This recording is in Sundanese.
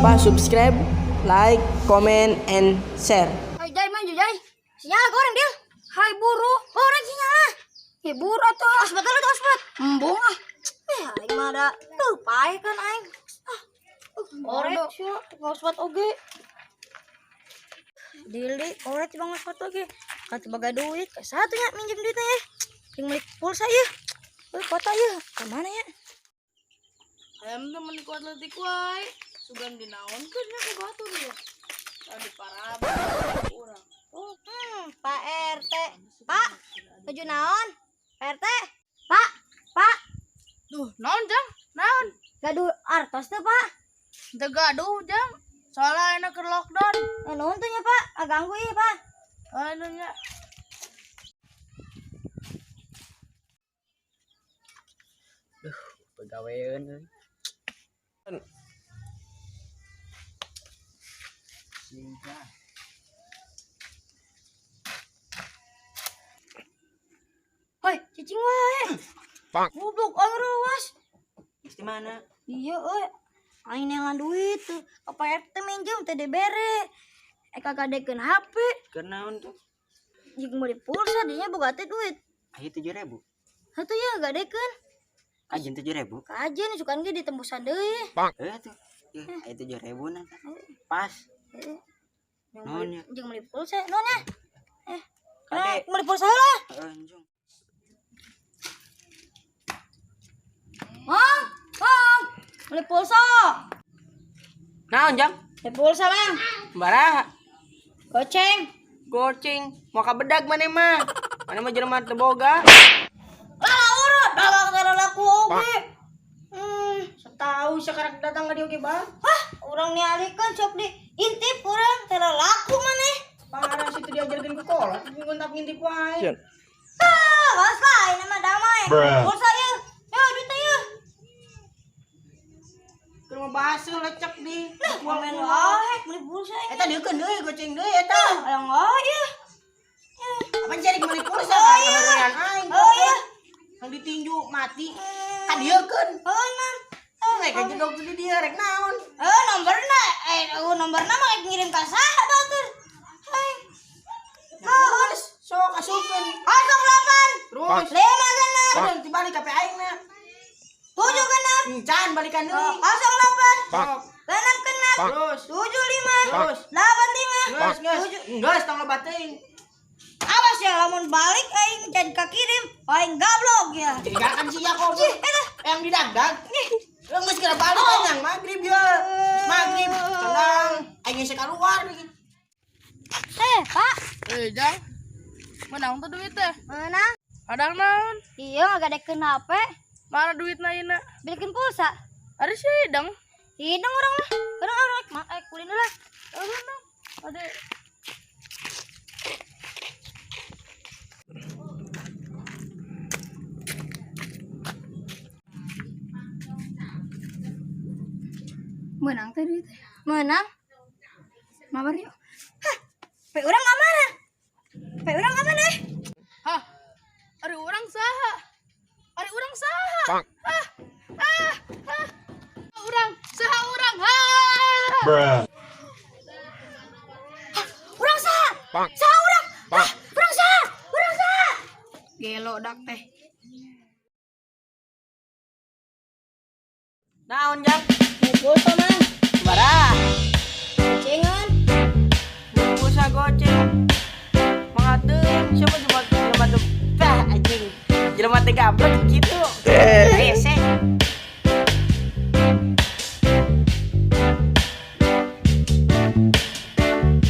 Lupa subscribe, like, comment, and share. Hai Jai, main Jai. Sinyal goreng dia. Hai buru, goreng sinyal. Ya buru atuh. Osbat dulu tuh osbat. Embung ah. Eh, aing mah ada tuh pae kan aing. Ah. Korek sih, osbat oge. Dili, korek bang osbat oge. Kan sebagai duit, satunya minjem duitnya ya. Yang beli pulsa ya. Woi, kota ya. Kemana ya? Hayam teh meuni kuat leutik wae. Sugan dinaonkeun nya ku batur ya. Tadi parah urang. Pak RT. Pak, tujuh naon? Pak RT. Pak, Pak. Duh, naon jang? Naon? Gaduh artos tuh, Pak. Teu gaduh jang. Soalnya enak keur lockdown. Eh, nuhun tuh nya, Pak. Ah, ganggu ya, Pak. Anu nya. Pegawean euy. Hoi, cicing wae. Goblok aing reuas. Di mana? Iya euy. Aing neangan duit tuh. Ka Pak RT minjem teh dibere. Eh kagadekeun HP. Keur naon tuh? Jeung meuli pulsa dinya boga teh duit. Aya 7.000. Hatuh ya gadekeun. Kajeun 7.000. Kajeun sukan ge ditembusan deui. Eh tuh. Ih, aya 7.000 na. Pas. Heeh. Naon ya? Jeung meuli pulsa naon ya? Eh, Kade. meuli pulsa heula. Heeh, anjung. Mang, Mang, beli pulsa. Naon, Jang? Beli pulsa, Mang. Baraha. Goceng. Goceng. Mau ka bedag maneh mah. Maneh mah jelema teu boga. Lah urut, dagang teh laku oge. Setahu sekarang datang ka dieu ge, Bang. Hah, urang nialikeun sok di intip urang teh laku maneh. Parah situ diajarkeun ku kolot, nguntak ngintip wae. Ah, geus lah, ini mah damai. Pulsa yeuh. Yo, duit teh yeuh. Keur mah basuh lecek di. Komen wae beli pulsa ini. Eta dieukeun deui goceng deui eta. Hayang wae yeuh. Apa cari meuli pulsa Oh, kan iya. kaheureuyan aing. Oh iya. Yang ditinju mati. Kadieukeun. Oh, nan. Rek aja dokter di dieu rek naon? Eh, nomorna nomorna mah rek ngirim ka saha batur. Hai. Terus sok asupkeun. 08 Terus 5 6 Aduh, dibalik ka aing na. 7 6 Encan balikan deui. 08 Sok. 6 6 Terus. 7 5 Terus. 8 5 Geus, geus. Geus tong loba teuing. Awas ya lamun balik aing jadi kakirim aing gablok ya. Curigakan sih ya kok. Ih, eta. Yang didagdag. Lu geus kira balik kan yang maghrib ya. Maghrib tenang. Aing geus keluar nih. Eh, Pak. Eh, jang. Menang tuh duit teh. Mana? Kadang naon? Iya, ngagadekeun HP, Mana duitna ayeuna? belikin pulsa. Ari sih hidang. Hidung urang mah. Urang urang ma kulin lah. Aduh, nang. Ade. Menang teh duit. Menang. Mabar yuk. Hah, pe urang ka mana? Pe urang ka mana? Hah. Ari urang saha? Ari urang saha? Hah. Ah, ah. Urang, saha urang? Hah. Bruh. Urang saha? Saha urang? Hah, urang saha? Urang saha? Gelo dak teh. Naon, Jang? Beli pulsa, Mang. Barah. Gocengan. Pulsa goceng. Mangateun siapa jelema jelema teu tah anjing. Jelema teh gablek kitu. Rese.